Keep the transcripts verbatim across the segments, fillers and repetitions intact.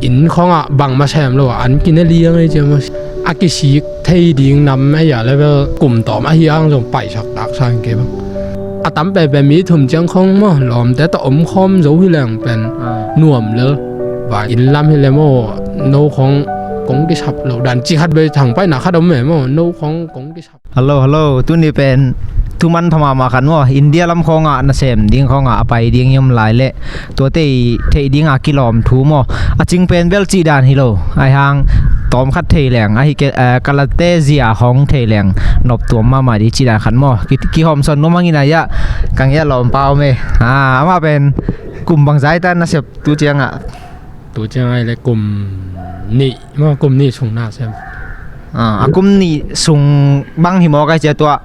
Inn khawngah bangmah sem lo a, an kine liang ei ciam a, a kisik thei ding nam ei a level kum tawm ahi ang zong paisak taksa in kei bang. A tam penpen mi thum ciang khawng maw, lawmte tawh omkhawm zo hi leng pen nuam lel. Vai inn lam hi le maw, no khawng kong kisap lo dan ci khat bei thang paina khat om e maw, no khawng kong kisap. Hello, hello. Tuni pen thuman thamama khat maw, India lam khawngah nasem ding khawngah a pai ding i om lai leh tuate i theih dinga kilawm thu maw, a cing pen bel cih dan hi lo. Aihang tawmkhat thei leng ahi ke, eh, kalate zia hong thei leng noptuam mahmah dih cih dan khat maw. Ki, kihawmsawn nuam hangin a iah kang iah lawmpa om e. Ah, amah pen kum bangzai ta nasep tu ciangah? Tu ciang ai le kum nih maw, kum nih sung na sem. Ah, a kum nih sung bang hi maw kai cia tua.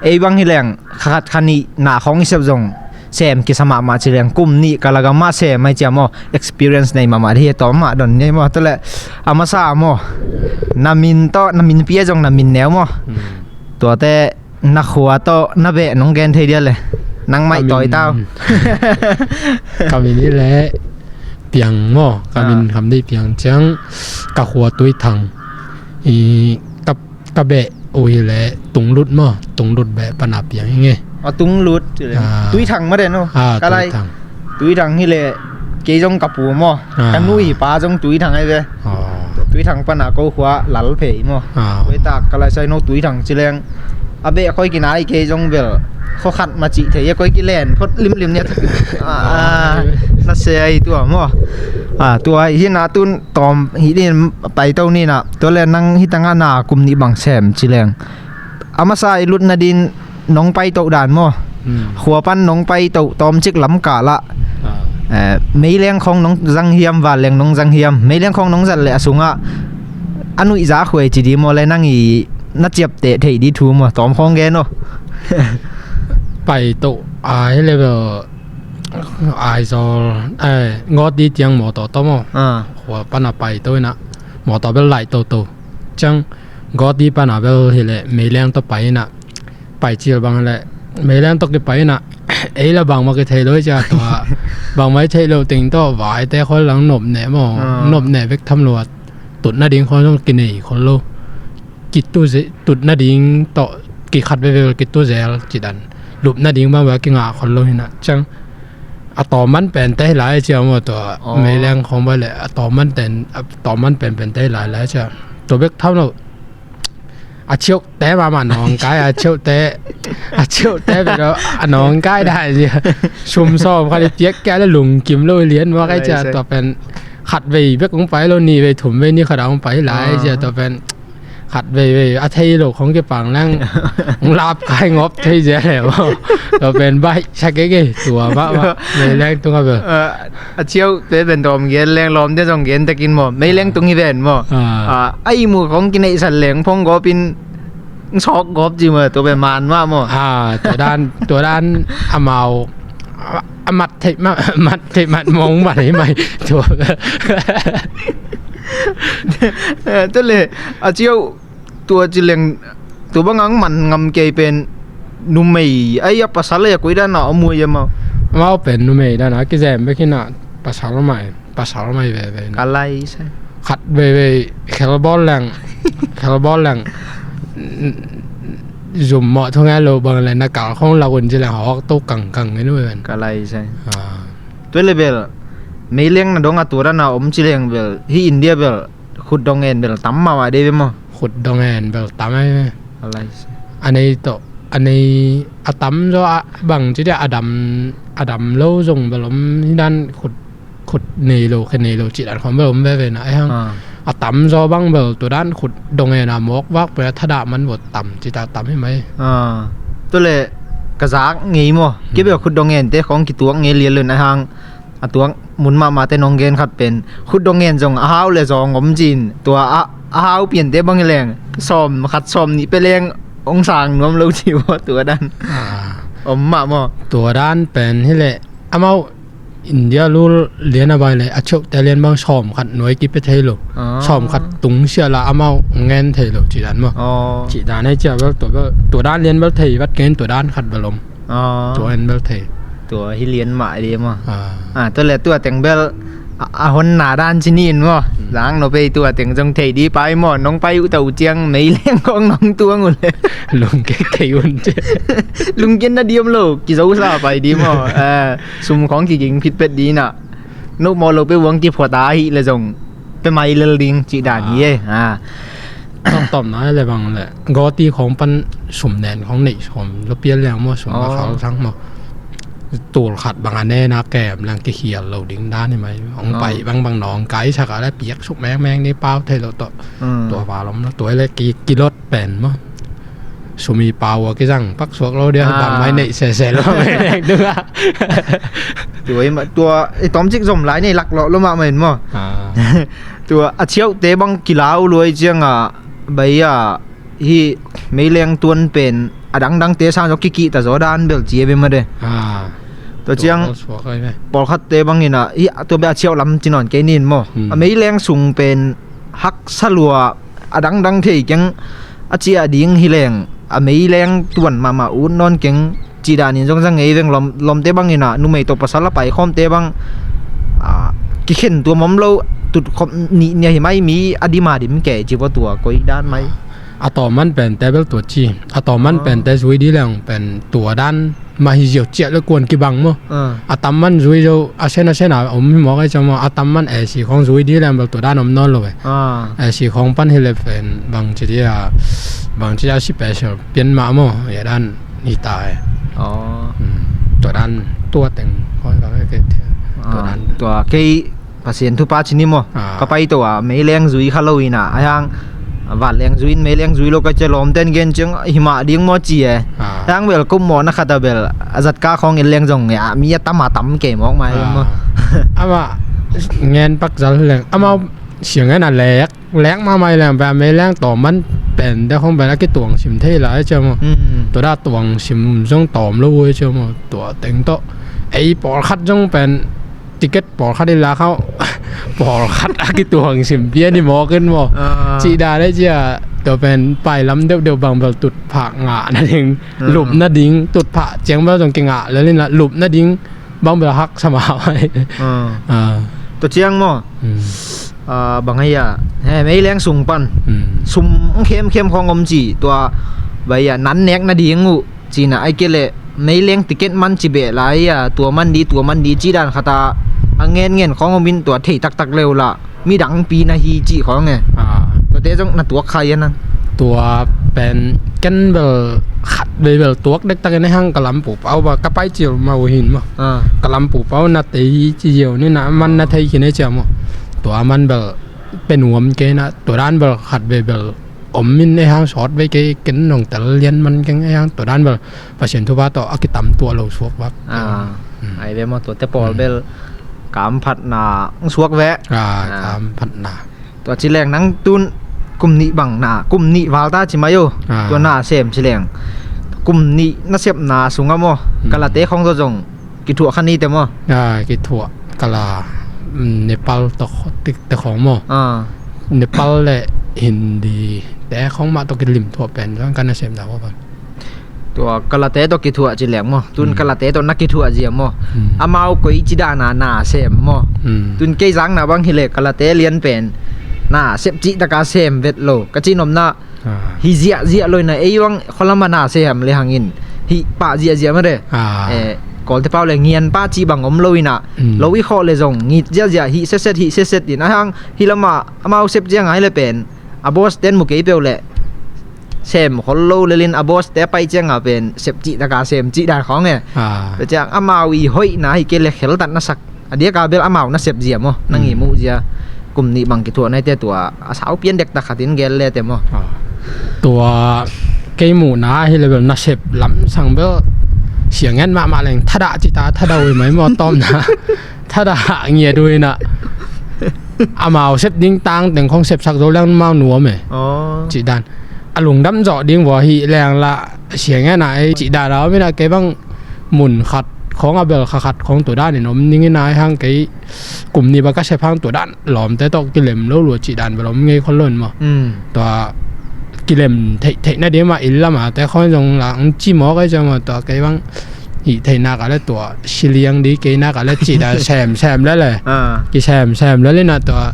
Ei bang hi leng kha khat kha nih na khawng i sep zong sem kisa mahmah ci leng kum nih ka lagam mah sem ai cia maw, experience nei mahmah dih hi tawm mah don ni maw. Tua le a masa maw, na min tawh, na min pia zong na min neu maw. Hmm. Tuate na khua tawh na beh nong gen thei dia le, nang maih tawi tau. Ka min hi le Piang maw, ka min kham dih Piang ciang, ka khua Tuithang. I ka, ka beh uh hi le Tunglut maw, Tunglut beh pana Piang hi nge. A Tunglut, Tuithang mah den uh. Ah, ka lai Tuithang. Tuithang hi le kei zong ka pu maw. Ah. Ka nu i pa zong Tuithang ai ve. Ah. Tuithang pana ko khua Lalphei maw. Ah. Koi tak ka lai sai no Tuithang ci leng. A beh koi kinai kei zong bel. Kho khat ma cih thei a koi kilen phot limlim nia. Ah, ah, na se ai tua maw. Ah, tua hi na tun tawm hi din pai to ni na. Tua le nang hi tangah na kum nih bang sem ci leng. A masa i lut nadin nong pai toh dan maw. Hmm. Khua pan nong pai toh tawmcik lam kah lah. Ah. Eh, meileng khawng nong zang hiam, vanleng nong zang hiam. Meileng khawng nong zat leh a sungah a nuihza khuai ci di maw le nang i na ciapteh theih di thu maw. Tawm khawng gen aw. Pai toh ai level Aizawl, eh, Guwahati tiang mawtaw tawh maw. Ah. Khua pana pai toh inah mawtaw bel laih toto. Ciang Guwahati pana bel hi leh meileng tawh pai inah. Pai cil bang le meileng tawh kipai inah ei la bangmah kithei lo hi cia tua bangmah i theih lo teng tawh vaite khol lang nop neh maw. Ah. Nop neh bek tham lo a tut nading khol zong kinei khol lo. Kitu ze-, tut nading tawh kikhat veve kitu zel ci dan lup nading bang bang kingah khol lo hi na ciang a tawm man pen te hi lai cia maw tua. Oh. Meileng khong bang le a tawm man pen, a tawm man pen pen te hi lai lai cia tua bek tham lo. A ciauh te mahmah nawng kai, a ciauh te, a ciauh te bek a nawng kai dai zia. Sum sawm khat i piak kia le lungkim lo lian mawk ai cia. Tua pen khat vei bek hong pai lo, nih vei thum vei ni khat a hong pai lai zia. Tua pen khat vei vei a thei lo khong kipang leng hong lap kai ngop thei zia le maw. Tua pen baih sa kei kei tua mah mah vei leng tung a bel. A ciauh te pen tawm gen leng lawm te zong gen tekin maw, meileng tung hi ven maw. Ah. Ah, a ihmu khong kineihsan leng phong gawpin sawk gawp ci maw, tua pen man mah maw. Ah, tua dan, tua dan amau a, a mat theih mah, mat theih mat mong mat hi mai tua. Eh, tua le a ciauh tua ci leng tua bang ang man ngam kei pen numei ai a pasal ai a koi dan a om ui a mau. Mau pen numei dan a kizem bek hi na pasal mai, pasal mai veve na. Ka lai sai. Khat veve khelbawl leng, khelbawl leng zum mawh thungai lo bang le na kal khong lak un ci leng hawk to kangkang ngai nu ven. Ka lai sai. Ah. Tua le bel meileng na dong a tua dan a om ci leng bel hi India bel khut dong en bel tam mawh a dei ve maw. Khut dong en bel tam ai ve. A lai sai. A nei tawh a nei a tam zaw a bang ci dia a dam, a dam lo zong bel om hi dan khut, khut nei lo khe nei lo ci dan khong bel om veve na ai hang. Ah. A tam zaw bang bel tua dan khut dong en a mawk vak pe a thadah man vot tam ci ta tam hi mai. Ah. Tua le ka zak ngei maw. Kei bel khut dong en te khong kituak ngei lian lun ai hang. A tuak mun mahmah te nong gen khat pen khut dong en zong a hau le zong om cin tua a, a hau pian te bang hi leng sawm khat sawm nih pe leng hong sang nuam lo ci maw tua dan. Ah. Om mah maw. Tua dan pen hi le amau India lul lian a bai le a ciauh te lian bang sawm khat nuai kipe thei lo. Ah. Sawm khat tung sia la amau ngen thei lo ci dan maw. Oh. Ci dan ai cia bel tua bel tua dan lian bel thei vat ngen tua dan khat bel om. Ah. Tua en bel thei. Tua hi lian mah ai di maw. Ah. Ah, tua le tua teng bel A, a honna dan ci ni in maw. Hmm. Zang no pei tua teng zong thei di pai maw, nong pai uh tau ciang meileng kong nong tuang uh le. Lungke kei un ci. Lungke na diam lo, kizo sa pai di maw. Eh, sum kong kiging phit pet di na. No maw lo pe uang kiphuat a hi le zong pe mai lel ding ci dan hi e. Ah. Tawmtawm na le bang le gawti khawng pan sum nen khawng neih sawm lo pial liang maw, sum a khal sang maw. Tul khat bang a nen a kem lang kikhial lo ding dan hi mai. Hong pai bang bang nawng kai sak a le piak suk mengmeng ni pau thei lo tawh. Tua va lom lo tua le ki, kilot pen maw. Sumi pau a kizang pak suak lo dia bang mai neih sese lo mai neng tung a. Tua i tawmcik zom lai nei lak lo lo mah mai maw. Tua a chiauhte bang kilau luai ciang a bai a hi meileng tuan pen a dangdangte sang zong kikihta zaw dan bel ci a bia mah de. Tua ciang pawlkhatte bangin a hi tua bia a chiauh lam ci nawn kei nin maw. A meileng sung pen haksa lua a dangdang thei keng a ciah ding hi leng a meileng tuan mahmah ut nawn keng ci danin zong zang ngei veng lom, lomte bangin a numei tawh pasal a paikhawmte bang kikhen tua mom lo tut khop nih nia hi mai mi a dim a dim kei ci vua tua koi dan mai. A tawm man pente bel tua ci a tawm man pente zui di leng pen tua dan mah hi ziau ciah le kuan kibang maw. A tam man zui zo a sen a sen a om hi mawk ai ciang maw a tam man A C khawng zui di leng bel tua dan om nawn lo e. A si khawng pan hi le pen bang ci dia bang ci dia special pian mah maw ya dan hi ta e. Tua dan tua teng khawng ka ke tua dan tua kei Pasian thupha ci ni maw. Ka pai to a meileng zui kha lo ina a hiang vanleng zui in meileng zui lo ka cia lawm ten gen ciang himah ding maw ci e. A hiang bel kum maw na khat a bel a zat ka khawng in leng zong ya mi a tam a tam ke mawk mai maw. Amah ngen pak zal leng amah siang ngen a lek lek mahmah i leng pia meileng tawm man pen te khong pen a kituang sim thei lai cia maw. Tua da tuang sim zong tawm lo ua cia maw tua teng tawh ei pawlkhat zong pen ticket pawlkhat i la khau pawlkhat a kituang sim pia ni mawk in maw. Cih da le cia tua pen pai lam deuhdeuh bang bel tutphah ngah nading lupna ding tutphah ciang bel zong kingah lel in la lupna ding bang bel hak sama mai. Tua ciang maw. Bang ai a he meileng sung pan sum khemkhem khawng om ci tua bai a nan nek nading uh cina ai ke le meileng ticket man ci beh lai a tua man di tua man di ci dan khata a ngen ngen khawng om in tua thei taktak leu la midang pi na hi ci khawng e. Tuate zong na tuak khai a nang. Tua pen ken bel khat bei bel tuak dektak in a hang ka lampu pau ba ka pai cil mau hin maw. Ka lampu pau na tei hi ci ziau ni na man na thei khin e cia maw. Tua man bel pe nuam kei na tua dan bel khat bei bel om min e hang sawt bei kei ken nong tel lian man keng e hang tua dan bel Pasian thupha tawh a kitam tuah lo suak bak. Ai ve maw tuate pawl bel kamphatna suak ve. Kamphatna. Tua ci leng nang tun kum nih bang na kum nih val ta ci mai uh. Tua na sem ci leng kum nih na sepna sungah maw kalate khong zaw zong kithuah kha ni te maw. Kithuah kala Nepal tawh te khong maw. Nepal le Hindi te khong mah tawh kilim thuah pen zong kan na sepna khong. Tua kalate tawh kithuah ci leng maw tun kalate tawh na kithuah zia maw. Amau koi ci dana na sem maw. Tun kei zangna bang hi le kalate lian pen na sep cih taka sem vet lo ka ci nomna. Hi ziahziah loina ei bang kholama na sem le hangin hih pah ziahziah mare. Kawlte pau le ngian pah cih bang om lo ina lo i khawh le zong ngit ziahziah hih seset hih seset in a hang hih lama amau sep ciang ai le pen a boss ten mu kei peuh le sem khol lo lelin a boss te a pai cianga pen sep cih taka sem cih dan khawng e. Tua ciang amau i hoihna hi kei le kheltat na sak a diaka bel amau na sep zia maw nang i muh zia kum nih bang kithuah naite tua a sau pian dektak khatin gel le te maw. Tua kei muhna hi le bel na sep lamsang bel siangen mahmah leng thadah cita thadah ui mai maw tawmna thadah ngiat ui na amau sep ding tang teng khong sepsak zo leng mau nuam e. Cih dan a lungdam zawh ding vua hi leng la siang e na ei cih dan a om ina kei bang mun khat khong a bel kha khat khong tua dan in om ning ina ei hang kei kum ni ba ka sep hang tua dan lawmte tawh kilem lo lua cih dan bel om ngei khol lo in maw. Tua kilem theih theih na ding mah inn lama te khong zong la ang ci mawk ei cia maw tua kei bang hih thei nak a le tua siliang di kei nak a le cih dan sem sem le le. Ah. Kisem sem le le na tua,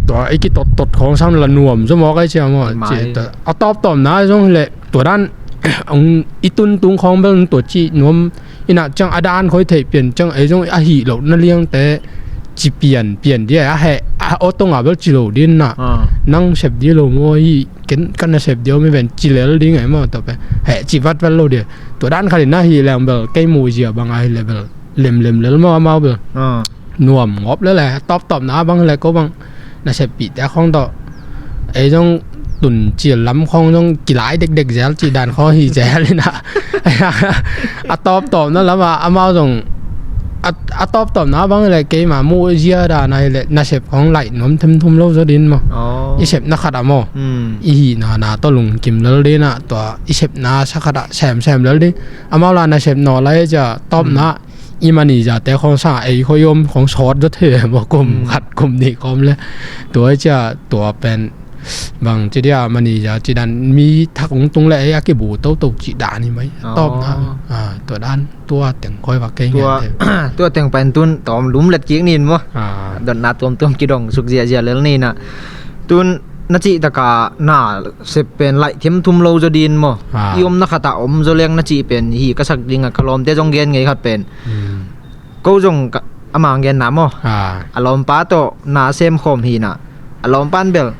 tua i kitot tot khong sang la nuam zo mawk ai cia maw. Mai. Cih tua a tawp tawp na zong le tua dan ang i tun tung khong bel tua cih nuam ina ciang a dan khoi theih pian ciang ei zong a hih loh na liangte ci pian pian dia a heh a aw tong a bel ci lo din na. Ah. Nang sep di lo maw hi ken kan na sep dia mi ven ci lel ding ai maw tua pen heh ci vat vat lo dia. Tua dan khat in na hi leng bel kei mu zia bang a hi le bel lem lem lel maw amau bel. Ah. Nuam ngop le le tawp tawp na bang le ko bang na sep pi te khong tawh ei zong tun cil lam khong zong kilai dek dek zel cih dan khong hi zel ina. A tawp tawp na lam a amau zong a, a tawp tawp na bang le keima mu zia dan a hi le na sep khong laih nuam them thum lo zo din maw. Oh. I sep na khat a maw. Hmm. I hi na na tawh lungkim lel din a tua i sep na sa khat a sem sem lel din. Amau la na sep naw lai cia tawp na i manager te khong sa ei khoi om khong sawt zo thei maw kum khat kum nih khom le. Tua cia tua pen bang ci dia manager ci dan mi thak ung tung le ei a kibu to to ci dan hi mai. Oh. Tawp na. Ah, tua dan tua teng khoi va kei ngen te. Tua teng pen tun tawm lum let kik nin maw. Ah. Dotna tuam tuam kidong suk zia zia lel ni na. Tun na cih taka na sep pen laih thiam thum lo zo din maw. Ah. I om na khat a om zo leng na cih pen hi ka sak ding a ka lawmte zong gen ngei khat pen. Hmm. Ko zong ka, ama gen na maw. Ah. A lawmpa tawh na sem khawm hi na. A lawmpa in bel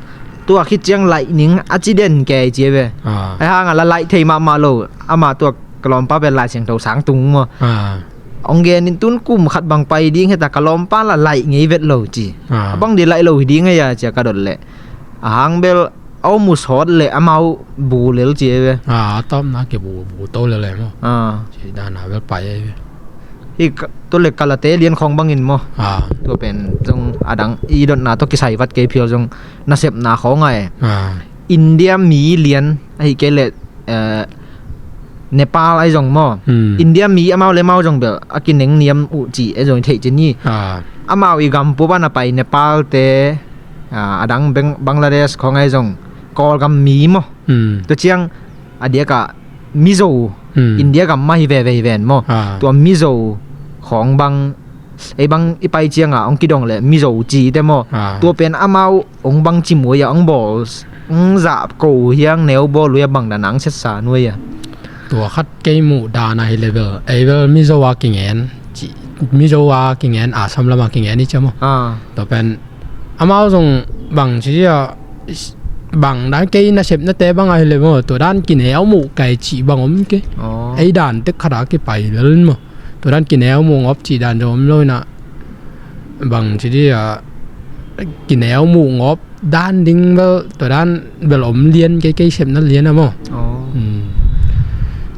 tua khit ciang laih ning a ci den kei ci ve. Ah. Ai hang a la laih thei mahmah lo ama tua ka lawmpa pen Lai Siangtho sang tung maw. Ah. Ong gen in tun kum khat bang pai ding heta ka lawmpa la laih ngei vet lo ci. Ah. A bang di laih lo hi ding hei a cia ka dot leh a hang bel a om uh sawt le amau bu lel ci ei ve. Ah, a tawpna ke bu bu to lel e maw. Ah. Ci dana bel pai ei ve. Hi ka, tu le kalate lian khawng bangin maw. Ah. Tua pen zong a dang i dotna tawh kisai vat kei phial zong nasepna khawng a e. Ah. India mi lian ahi kei le eh, Nepal ai zong maw. Hmm. India mi amau le amau zong bel a kineng niam uh ci e zong i theih cin hi. Ah. Amau i gam pu bana pai Nepal te, ah, a dang Beng-, Bangladesh khawng ai zong Kawlgam mi maw. Hmm. Tua ciang a diaka Mizo, hmm, India gam mah hi veve hi ven maw. Ah. Tua Mizo khawng bang ei bang i pai cianga ong kidong le Mizo ci te maw. Ah. Tua pen amau ong bang ci muai a ong bawl ong zah ko hiang neu bawl ui a bang dan ang setsa nuai a. Tua khat kei muh dan ahi le bel ei bel Mizo a kingen ci, Mizo a kingen Assam lam a kingen i ci maw. Ah. Tua pen amau zong bang ci a bang dan kei nasepnate bang ahi le maw tua dan kineu muh kai ci bang om ke. Oh. Ei dan tek khat a kipai lel maw. Tua dan kineu muh ngop cih dan zong om lo ina. Bang ci di a kineu muh ngop dan ding bel tua dan bel om lian kei kei sepna lian a maw. Oh. Hmm.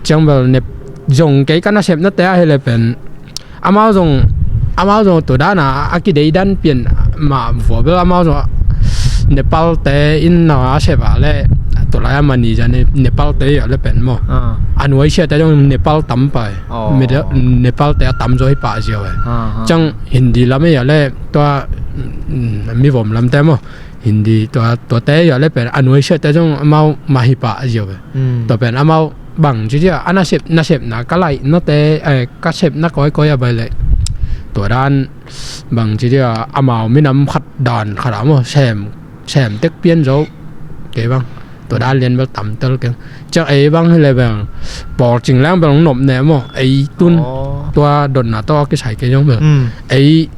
Ciang bel nep zong kei ka nasepnate ahi le pen amau zong amau zong tua dan a a kidei dan pian mah vua bel amau zong Nepal te in na a sep a le tua lai a mani za Nepal te a le pen maw. Ah. A nuai sia te zong Nepal tam pai. Oh. Nepal te a tam zo hi pah ziau e. Ah, ah. Ciang Hindi lam e a le tua, mm, mivom lam te maw. Hindi tua, tua te a le pen a nuai sia te zong amau mah hi pah ziau e. Mm. Tua pen amau bang ci dia a nasep, nasepna ka laih na te, eh, ka sepna kawikawi a bai le. Tua dan bang ci dia amau minam khat dan khat a maw sem, sem tek pian zo. Kei bang. Tua dan lian bel tam tel keng. Ciang ei bang hi le bel pawl cing lang bel nop ne maw. Ei tun. Oh. Tua dotna tawh kisai kei zong bel. Mm. Ei,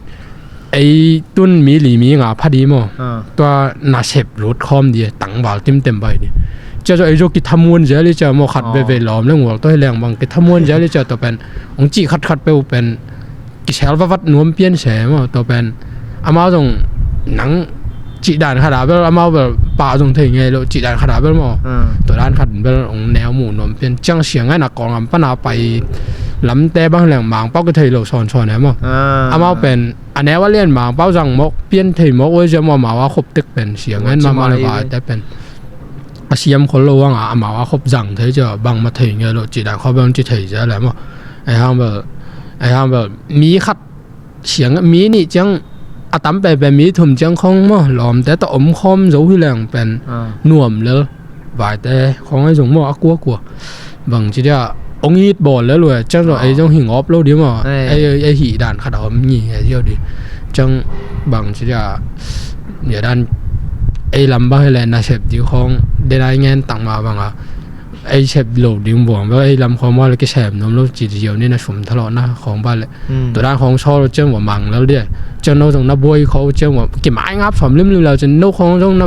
ei tun mi li mi nga pha di maw. Ah. Tua nasep lut khawm di tangval timtem bai di. Cia zo ei zo kithamuan zel i cia maw khat veve lawm le ngual tawh hi leng bang kithamuan zel i cia tua pen ong cih khat khat peuh pen kisel vavat nuam pian se maw tua pen amau zong nang cih dan khat a bel amau bel pah zong thei ngei lo cih dan khat a bel maw. Hmm. Tua dan khat bel ong neu muh nuam pian ciang sia ngai na Kawlgam pana pai lamte bang leng Mangpau kithei lo sawnsawn e maw. Ah. Amau pen a neu a lian Mangpau zang mawk pian thei mawk ua zia maw amau a khop tek pen sia ngai na mah le vai te pen a siam khol lo vang a amau a khop zang thei cia bangmah thei ngei lo cih dan khawng bel ci thei cia le maw. Ei hang bel, ei hang bel mi khat siang mi nih ciang a tam penpen mi thum ciang khawng maw lawmte tawh om khawm zo hi leng pen nuam lel vaite khawng ei zong maw a kuakua bang ci dia ong it bawl le lua, ciang zong ei zong hi ngawp lo ding maw. Ei ei hi dan khat a om ngi he ziau ding. Ciang bang ci dia, nia dan ei lam bang hi le nasep ding khawng, den ai ngen tang ma bang a, ei sep lo ding buang bel ei lam khawng bang le kisem nuam lo ci ziau ni, na sum thalawhna khawng bang le. Tua dan khawng sawl ciang bang mang lel dia. Ciang no zong na buai khawng ciang bang kimai ngap sawm limlim leu ciang no khawng zong na,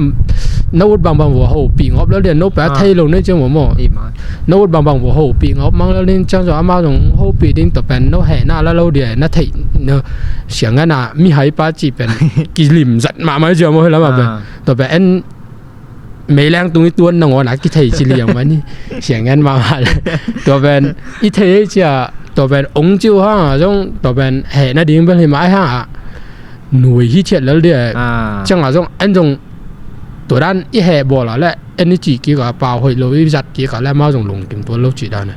na ut bangbang bang hopih ngawp lel dia, no pia thei lo nei ciang bang maw. Na ut bangbang bang hopih ngawp mang lel ding, ciang zong amau zong hopih ding, tua pen no hehna la lo dia, na theih, no siang a na mihai pa ci pen kilim zat mahmah ciang maw hi lam a pen. Tua pen en meileng tung i tuan nangawn a kithei ci liang mah ni. Siang ngen mahmah le. Tua pen i thei ei cia, tua pen ong ciu hang a zong, tua pen heh nading bel hi mah ai hang a, nui hi thiat lel dia. Ciang a zong en zong tua dan i heh bawl a le en i cih kik a pau hoih lo i zat kik a le amau zong lungkim tuan lo cih dan a.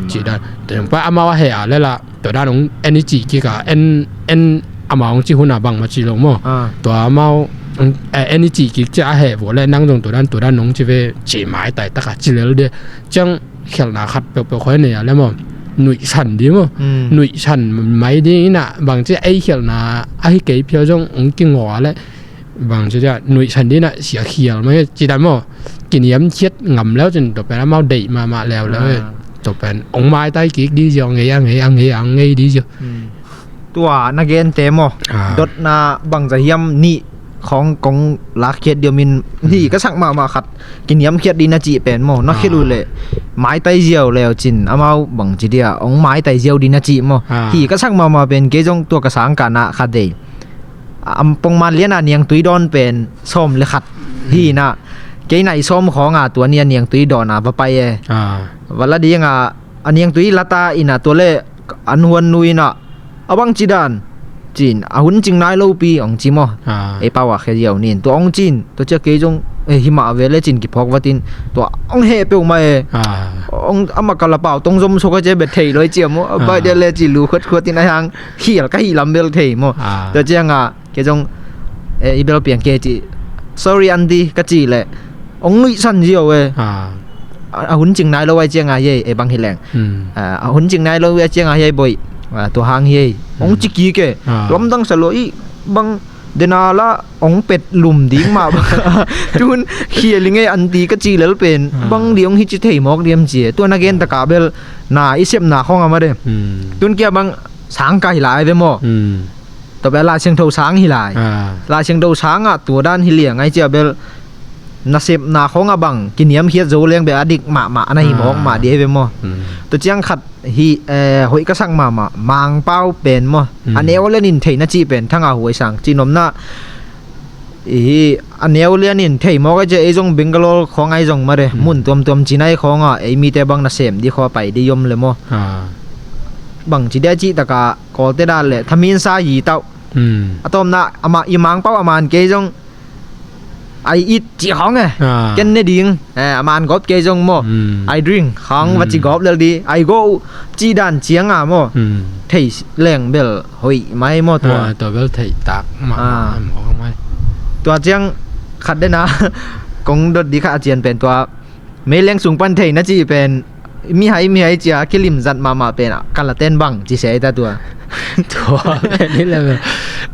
Cih dan tua zong pa amau a heh a le la tua dan ong en i cih kik a, en, en amau ong cih hun a bangmah cih lo maw. Tua amau ong, eh, en i cih kik cia a heh vua le nang zong tua dan, tua dan ong ci ve, ci maitai tak a ci lel dia. Ciang khialhna khat peuhpeuh khoi nei a le maw. Nuihsan ding maw. Nuihsan mai ding ina bang ci ei khialhna ahi kei phial zong ong kingaw a le bang ci dia nuihsan ding ina sia khial mai ci dan maw. Kiniamkhiat ngam leu cin tua pen amau deih mahmah leu leu. Tua pen ong maitai kik di zia, ngei a ngei a ngei a ngei di zia. Tua na gente maw. Dotna bangza hiam nih khawng kong lakkhiat diam in hi ka sak mahmah khat. Kiniamkhiat di na cih pen maw, na khit uh leh maitai ziau leu cin amau bang ci dia ong maitai ziau di na cih maw. Hi ka sak mahmah pen kei zong tua ka sangkahna khat dei. Am pongman lian a niangtui dawn pen sawm le khat hi na. Kei na i sawm khawng a tua ni a niangtui dawn a va pai e. Va la ding a, a niangtui lata ina tua le an huan nu ina a bang ci dan cin a hun cing nai lopi ong ci maw. Ei pau a khia ziau nin tua ong cin tua cia kei zong eh hi mah ve le cin kiphawk vatin tua ong heh peuh mah e. Ong amah ka la pau tong zom suk a cia bet thei loi cia maw. Bai dia le ci lu khuat khuat in a hang khial ka hi lam bel thei maw. Tua ciang a kei zong eh i bel piang kei ci sorry aunty ka ci le ong nuihsan ziau e. A hun cing nai lo ai ciang a yei e bang hi leng. A hun cing nai lo ai ciang a yei boih. Tua hang yei ong ci kik e. Lamdang sa lo i bang dena la ong pet lum ding mah bang. Tun khial i ngei aunty ka ci lel pen bang di ong hi ci thei mawk diam ci e. Tua na gen taka bel na i sepna khawng a mah de. Tun kia bang sangkah hi lai ve maw. Tua bel Lai Siangtho sang hi lai. Lai Siangtho sang ah tua dan hi liang ai cia bel nasepna khawng a bang kiniamkhiat zo leng bel a dik mahmah a na hi mawk mah di ai ve maw. Tua ciang khat hi eh hoih ka sak mahmah Mangpau pen maw. A neu lian in theihna cih pen thang a huai sang cih nomna. Ihi a neu lian in thei mawk ai cia ei zong Bangalore khawng ai zong mah de mun tuamtuam cinai khawng a ei mite bang nasem di khaw pai di yom le maw. Bang ci dia cih taka Kawlte dan le thamin sa yi tauh. A tawmna amah i Mangpau a man kei zong ai it cih khawng e. Ken ne ding a man gawp kei zong maw. Ai drink khawng va ci gawp lel di ai go uh cih dan ciang a maw. Thei leng bel hoih mai maw tua. Tua bel theih tak mah mawk mai. Tua ciang khat dena kong dot di kha a cian pen tua meileng sung pan theihna cih pen mihai mihai cia kilim zat mahmah pen a kalaten bang ci se ta tua. Tua pen hi le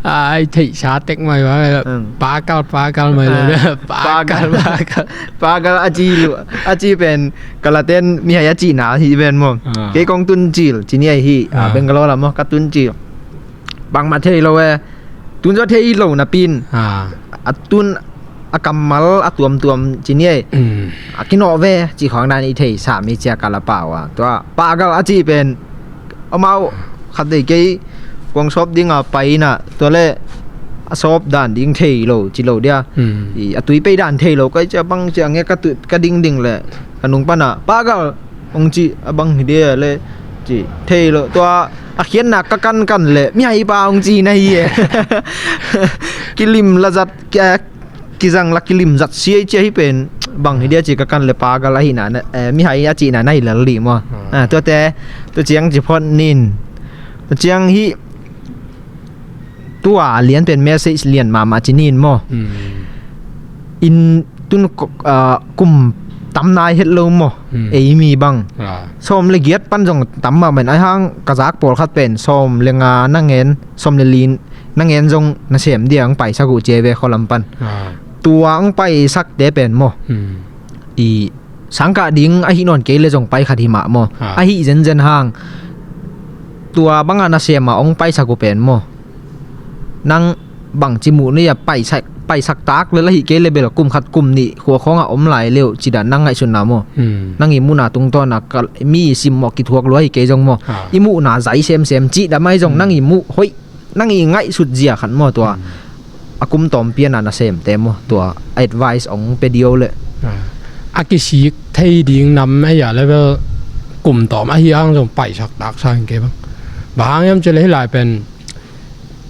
ai theih sa tek mai wa. Pakal pakal mai le pakal pakal. Pakal a ci lu a ci pen kalaten mihai a cihna hi pen maw. Kei kong tun cil ci ni ai hi. Bangalore lam maw ka tun cil. Bangmah thei lo e. Tun zaw thei lo napin a tun a kammal a tuamtuam ci ni ei. A kinawh ve cih khawng dan i thei sa mi cia ka la pau a tua pagal a cih pen amau khat dei kei kuang sawp ding a pai ina tua le a sawp dan ding thei lo ci lo dia. A tui pei dan thei lo kai cia bang cia nge ka ding ding le ka nung pana pagal ong ci a bang hi dia le ci thei lo tua a khiatna ka kan kan le mi hai pa ong ci na hi e. Kilim la zat kizang la kilim zat siai cia hi pen bang hi dia ci ka kan le pagal a hi na mi hai a ci na na hi lal li maw. Tua te tua ciang ci phot nin tua ciang hi tua lian pen message lian mahmah ci nin maw. In tun kum tam nai het lo maw. Hmm. Ei mi bang. Ah. Sawm le giat pan zong tam mah men, ahi hang ka zak pawlkhat pen sawm le nga na ngen, sawm le li na ngen zong nasem dia hong paisak uh ci ve khualam pan. Ah. Tua hong paisakte pen maw. Hmm. I sangkah ding ahi nawn kei le zong pai khat hi mah maw. Ah. Ahi zenzen hang. Tua banga nasem a hong paisak uh pen maw. Nang bangci muh ni a paisak, paisak tak le la hi kei le bel kum khat kum nih khua khawngah om lai leuh ci dan nang ngaihsutna maw. Hmm. Nang i muhna tungtawn a ka, mi simmawh kithuak lua hi kei zong maw. Ah. I muhna zai semsem cih dam ahi zong, hmm, nang i muh hoih, nang i ngaihsut zia khat maw tua. Hmm. A kum tawm pian a nasemte maw tua advice hong pe dio le. Ah. A kisik thei ding nam ahi a level kum tawm ahi ang zong paisak tak sa in kei bang. Bang hang hiam ci le hih lai pen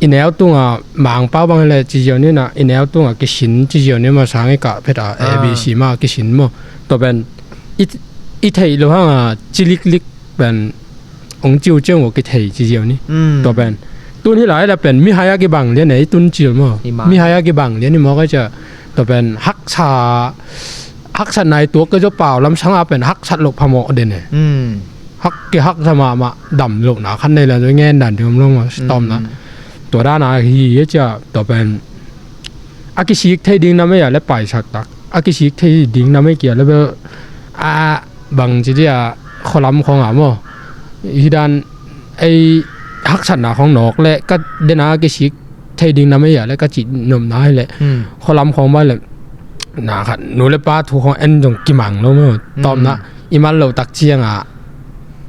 i neu tunga Mangpau bang le ci ziau ni na, i neu tunga kisin ci ziau ni maw, sang i kah phet a, ah, A B C mah kisin maw. Tua pen i, i theih lo hanga ci liklik pen hong ciu ciang uh kithei ci ziau ni. Mm. Tua pen tun hih lai la pen mihai a kibang lian e, i tun cil maw. Hi mah. Mihai a kibang lian i maw ka cia. Tua pen haksa, haksatna i tuak ka zaw pau lam sanga pen haksat loh phamawh den e. Mm. Hak, kihaksa mahmah dam lohna khat nei la ngen dan ding om lo maw, hmm, tawmna. Tua dana hi e cia, tua pen a kisik thei ding nam ei a le paisak tak. A kisik thei ding nam ei kia le bel a bang ci dia khualam khawng a maw. Hi dan ei haksatna khawng nawk le ka dena a kisik thei ding nam ei a le ka cih nopna hi le. Hmm. Khualam khawng mah le na khat nu le pa thu khawng en zong kimang lo maw. Hmm. Tawmna i man lo tak cianga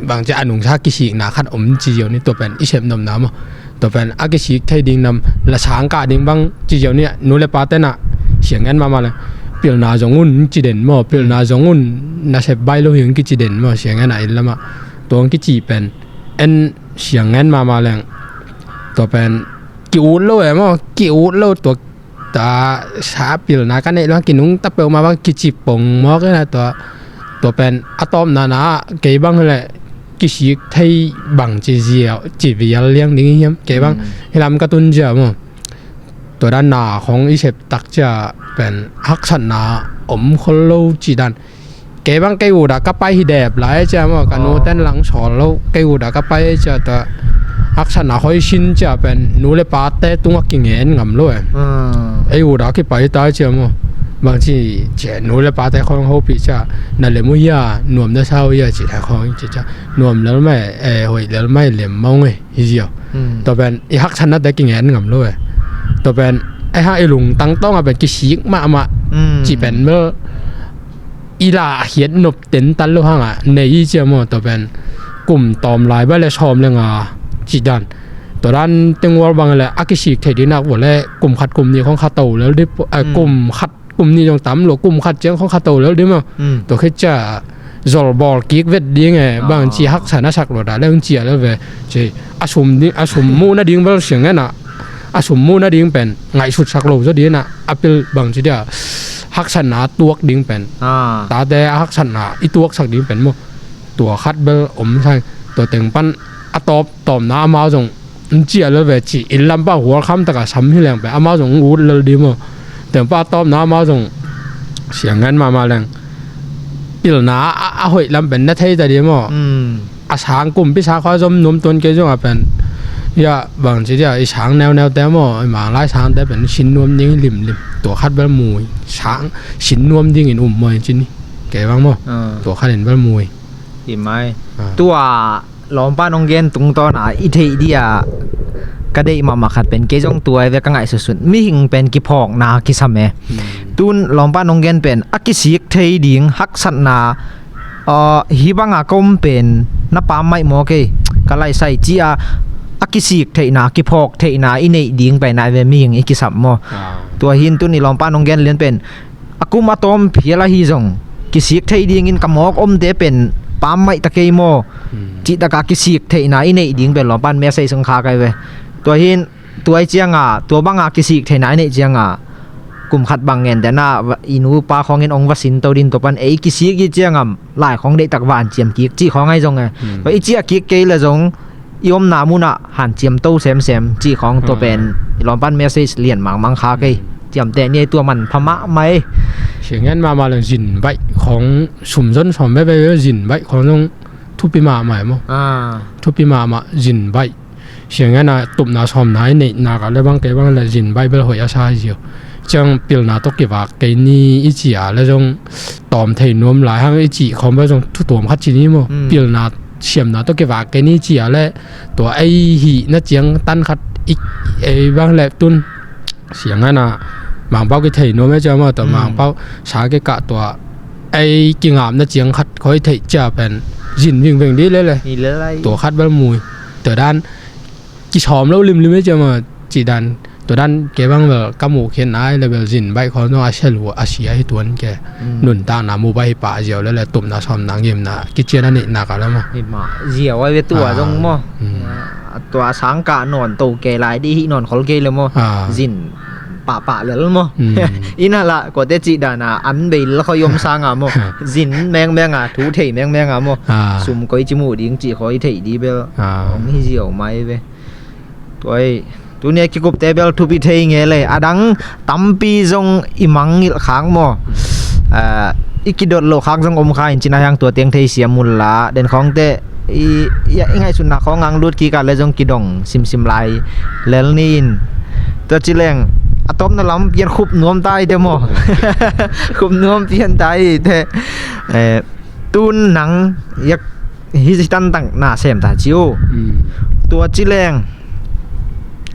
bangci a nungsa kisikna khat om ci ziau ni, tua pen i sep nopna maw. Tua pen a kisik thei ding nam la sangkah ding bang ci ziau ni, nu le pa tena siang ngen mahmah le pilna zong un ci den maw, pilna zong un, nasep bai lo hi hong kici den maw, siang ngen a inn lamah. Tua hong kici pen en siang ngen mahmah leng tua pen ki-ut lo e maw, ki-ut lo tua ta sa pilna ka neih lo hang kinungta peuhmah bang kici pong mawk e na tua. Tua pen a tawpna na kei bang le kisik thei bang ci ziau, ci vial liang ding hiam kei bang. Hmm. Hih lam ka tun ziau maw. Tua dan na khong i sep tak cia pen haksatna om khol lo ci dan. Kei bang kei ut a ka pai hi dep lai cia maw, ka nu ten lang sawl lo, kei ut a ka pai cia ta haksatna hoi sin cia pen nu le pate tungah kingen ngam lo e. Ah. Ei ut a kipai ta cia maw. Bang ci cia nu le pate khong hopih cia na lem uh hia, nuam na sa uh hia ci ta khong ci cia nuam lel mai, eh, hoih lel mai lem mawng e. Hi ziau. Hmm. Tua pen i haksatnate kingen ngam lo e. Tua pen ei hang i lungtang tawngah pen kisik mahmah. Hmm. Ci pen bel i la a hiat nop tentan lo hangah nei i cia maw, tua pen kum tawm lai bale sawm le nga ci dan. Tua dan teng ual bang le a kisik thei ding nak vua le kum khat kum nih khong kha to lel dih, eh, hmm, kum khat kum nih zong tam lo, kum khat ciang khong kha to lel dih maw. Hmm. Tua khit cia zol bawl kik vet ding e, ah, bang ci haksa na sak lo dah le hong cia lel ve. Ci a sum ding, a sum muh nading bel siang ngen a, a sum muh nading pen ngaihsut sak lo zaw ding a, a pil bang ci dia haksatna tuak ding pen. Ah. Tate a haksatna i tuak sak ding pen maw. Tua khat bel om sang, tua teng pan a tawp tawpna amau zong n cia lel ve ci, inn lam pah hual kham taka sam hi leng pen amau zong ut lel dih maw. Teng pah tawpna amau zong siang ngen mahmah leng pilna a, a hoih lam pen na thei ta dih maw. Hmm. A sang kumpi sang khua zom nuam tuan kei zong a pen. Ya, bang ci dia i sang neuneute maw, i manglai sangte pen sin nuam ding limlim. Tua khat bel mui sang sin nuam dingin um maw ci ni. Kei bang maw. Ah. Tua khat in bel mui. Hi mai. Ah. Tua lawmpa nong gen tungtawn a i theih dih a ka deih mahmah khat pen kei zong tua ve ka ngaihsutsun. Mihing pen kiphawkna kisam e. Hmm. Tun lawmpa nong gen pen a kisik thei ding haksatna, ah, hi banga ka om pen na pammaih maw kei ka laisai ci a a kisik theihna, kiphawk theihna i neih ding pen a ve mihing i kisap maw. Ah. Tua hin tun i lawmpa nong gen lian pen a kum a tawm phial ahi zong kisik thei dingin ka mawk omte pen pammaih ta kei maw. Hmm. Cih taka kisik theihna i neih ding pen lawmpan message hong kha kai ve. Tua hin tua i cianga tua banga kisik theihna i neih cianga kum khat bang ngen dena i nu pa khawngin hong va sin to din tua pan ei kisik i cianga lai khawng deihtak va hanciam kik cih khawng ahi zong e. Hmm. Tua i ciah kik kei le zong i omna munah hanciam to semsem cih khawng tua pen i lawmpan message lian mangmang kha kei. Hmm. Ciamteh ni ei, tua manpha mahmah ei. Siangen mahmah leng zin baih khawng, sum zon sawm veve zin baih khawng zong thupi mahmah ei maw? Ah. Thupi mahmah zin baih. Siangen a tupna sawmna i neihnak a le bang kei bang le zin baih bel hoih a sa hi ziau. Ciang pilna tawh kivak kei ni i ci a le zong tawm thei nuam lai hang i cih khawng bel zong thu tuam khat ci ni maw? Mm. Pilna siamna tawh kivak kei ni i ci a le tua ei hih na ciang tan khat i ei bang le tun. Siangen a Mangpau kithei nuam ei cia maw, tua Mangpau sa kikah tua ei kingapna ciang khat khoi theih cia pen zin vingveng dih lele. Tua khat bel mui. Tua dan kisawm lo limlim ei cia maw, cih dan. Tua dan kei bang bel ka muh khiatna ei le bel zin baih khawng zong a sia lua, a sia hi tuan kei. Nuntakna mu baih hi pah ziau lele, tupna sawmna ngimna kician a neihnak a le maw. Hi mah ziau ai ve tua zong maw. Tua sangkah nawn to kei lai dih hih nawn khol kei le maw. Zin pahpah lel maw. Ina lah kuate cih dana an bei lel khoi om sanga maw. Zin mengmeng a, thu thei mengmeng a maw. Sum koi ci muh ding cih khoi thei dih bel hong hi ziau mai ve. Tua ei Tuni a kikupte bel thupi thei nge le, a dang tampi zong i mangngilh khak maw. Ah, i kidot loh khak zong om kha in cina hiang tua teng thei siam unla, den khawngte i, i, i ngaihsutna khawng ang lut kik a le zong kidong simsim lai lel ni in. Tua ci leng a tawpna lam pian khup nuam ta i te maw. Khup nuam pian ta i te. Eh, tun nang yak hi tantak na sem ta ci uh. Tua ci leng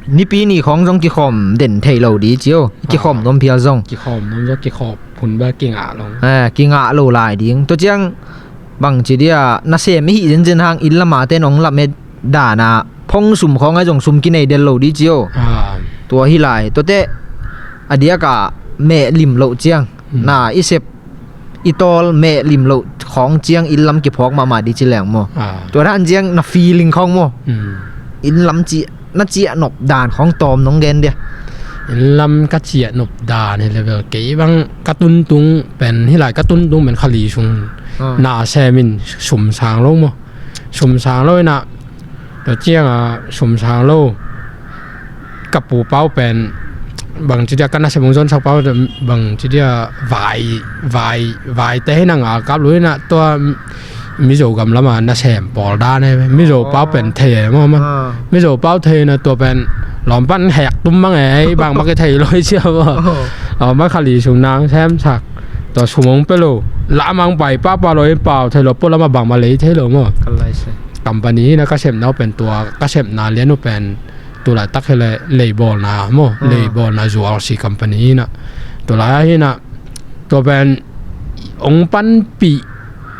nipi ni khawng zong kikhawm den thei lo di ci uh. Kikhawm nuam phial zong. Kikhawm nuam zong kikhawm phun bel kingah lo. Eh, kingah lo lai ding. Tua ciang bang ci dia na sem i hih zenzen hang inn lama ten ong lam et dana phong sum khawng ai zong sum kinei del lo di ci uh. Tua hi lai. Tuate a diaka meh lim loh ciang na i sep i tawl meh lim loh khawng ciang inn lam kiphawk mahmah di ci leng maw. Tua dan ciang na feeling khawng maw. Inn lam ci, na ciah nop dan khawng tawm nong gen dia. Inn lam ka ciah nop dan hi level kei bang ka tuntung pen hi lai, ka tuntung pen khali sung na sem in sum sang lo maw. Sum sang lo ina tua cianga sum sang lo. Ka pu pau pen bang ci dia ka nasem ung zon sak pau bang ci dia vai, vai, vai te hi na ngal kap lui na tua Mizo gam lama nasem pawl dan e. Mizo pau pen thei e maw ma. Mizo pau thei na tua pen lawm pan hek tum mang e, bang ma ke thei loi cia maw. Lawm pan khali sung nang sem sak tua sum ong pe lo. Lamang pai pa pa loi pau thei lo, po lama bang ma lei thei lo maw. Company na ka sem nau pen tua ka sem na lian u pen tulaitak hi le leibawlna maw, leibawlna zual si company hi na. Tulai hi na tua pen ong panpih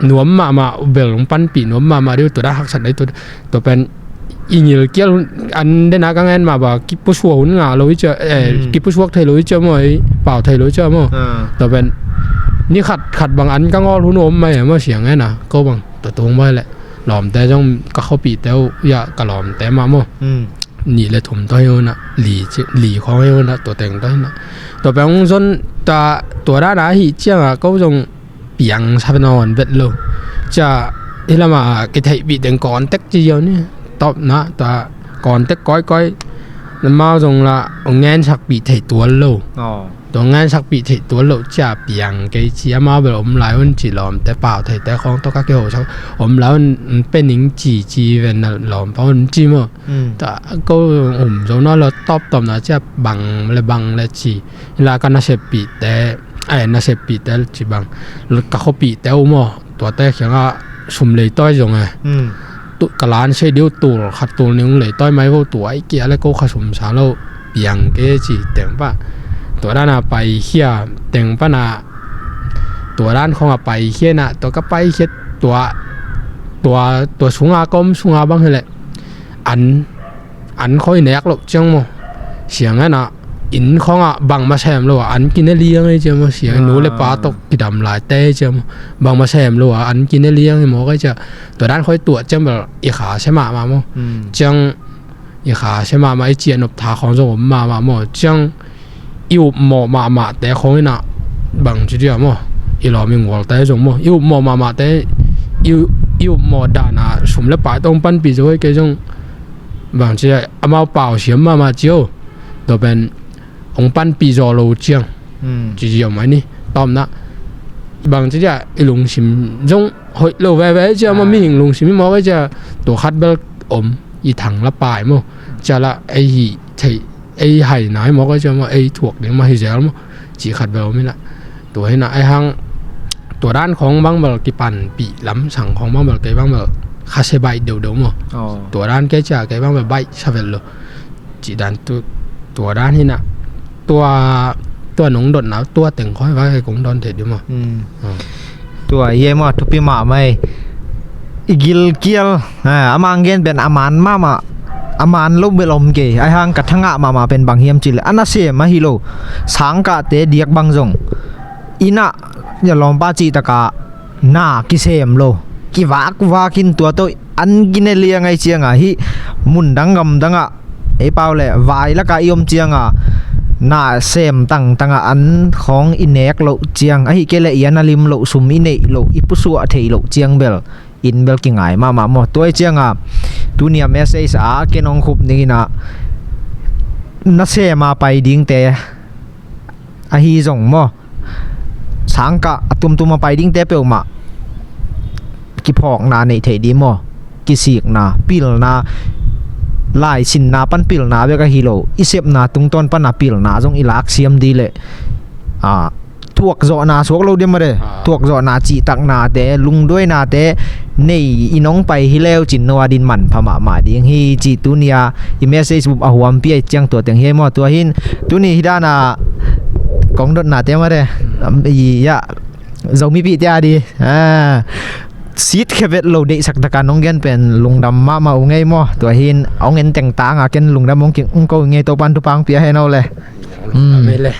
nuam mahmah, bel ong panpih nuam mahmah diu, tua da haksat dai tua, tua pen i ngilkial an dena ka ngen mah ba kipusuak hun ngah lo i cia, eh, kipusuak thei lo i cia maw, i pau thei lo i cia maw. Tua pen ni khat khat bang an ka ngawl hun om mai maw siang e na, ko bang tua tung mai le. Lawmte zong ka khuapihte uh, ia ka lawmte mah maw. Nih le thum tawh hi uh na, li ci, li khawng hi uh na, tua teng tawh hi na. Tua peng zon ta, tua dana ahi cianga ko zong piang sa nawn vet lo. Cia hi lama kitheihpih teng contact ci ziau ni. Tawpna ta contact kawikawi. Namau zong la ngen sakpih thei tual lo. Tua ngen sakpih theih tual loh cia piang kei ci, amau bel om lai un ci, lawmte pau theite khawng tawh ka kiho sak om lai un, pe ning ci ci ven na lawm pau un ci maw. Ta ko um zo na lo tawptawpna cia bang le bang le ci, la ka naseppihte, ai naseppihte ci bang, ka khuapihte uh maw. Tuate khiangah sum leitawi zong e. Ka lan sei diu tul khat tul ning leitawi mai vo, tua i kia le ko kha sum sa lo piang ke ci teng pa. Tua dana paikhia teng pana tua dan khawngah paikhia na, tua ka paikhia tua, tua, tua sunga ka om sunga bang hi le an an khawi nek loh ciang maw. Siang hena inn khawngah bangmah sem lo a an kine liang ei ciang maw. Siang nu le pa tawh kidam laite ei ciang maw. Bangmah sem lo a an kine liang ei maw kai ciang. Tua dan khawi tuah ciang bel i kha sia mahmah maw. Ciang i kha sia mahmah, i ciah nop tha khawng zong om mahmah maw. Ciang i upmawh mahmahte khawng inah bang ci dia maw, i lawm i ngualte zong maw, i upmawh mahmahte, i, i upmawh dahna sum le pai tawng panpih zo ei kei zong bang ci dia, amau pau siam mahmah cio. Tua pen hong panpih zaw lo ciang. Ci ziau mai ni. Tawmna bang ci dia, i lungsim zong hoih lo veve cia maw, mihing lungsim i mawk a cia, tua khat bel om, i thang la pai maw, cia la ei hi thei, ei hai nai mawk a cia maw, ei thuak ding maw hi zel maw, ci khat bel om ina. Tua hina ei hang tua dan khawng bang bel kipanpih lam sang khawng bang bel kei bang bel kha se baih deuhdeuh maw. Tua dan kei cia kei bang bel baih sa vel lo. Cih dan tu, tua dan hina. Tua, tua nong dotna tua teng khawng va kei kong don thei dih maw. Tua hi ei maw, thupi mahmah ei. I gilkial a mang gen pen a man mahmah, a man lo bel om kei. Ai hang ka thangah mahmah pen bang hiam cih leh a nasem ahi lo, sangkahte diak bang zong ina, ya lawmpa cih takah na kisem lo, kivakvak in tua tawh an kine liang ai cianga hih mundang gamdangah ei pau le vai laka i om cianga na sem tangtanga an khawng i nek loh ciang ahi kei le i an a lim loh, sum i neih loh, i pusuah theih loh ciang bel in bel kingai mahmah maw. Tua i cianga tunia message a ken hong khup dingina nasema pai dingte ahi zong maw, sangkah a tumtuma pai dingte peuhmah kiphawkna neih theih dih maw. Kisikna, pilna, laisinna pan pilna bek ahi lo, i sepna tungtawn pana pilna zong i laksiam dih leh a, thuakzawhna suak lo dih mah de. Thuakzawhna cihtaknate, lungduainate nei i nong pai hi leu cin no a din manpha mahmah ding hi cih tunia i message bup a huampi a i ciang tua teng hi ei maw. Tua hin tuni hi dana kong dotnate mah de, i ya Zomipihte a di sitkhia vet lo deihsak taka nong gen pen lungdam mahmah uh ngei maw. Tua hin hong en tengtanga ken lungdam hong ko ngei, Topan thupha hong pia hen aw le. Amen le.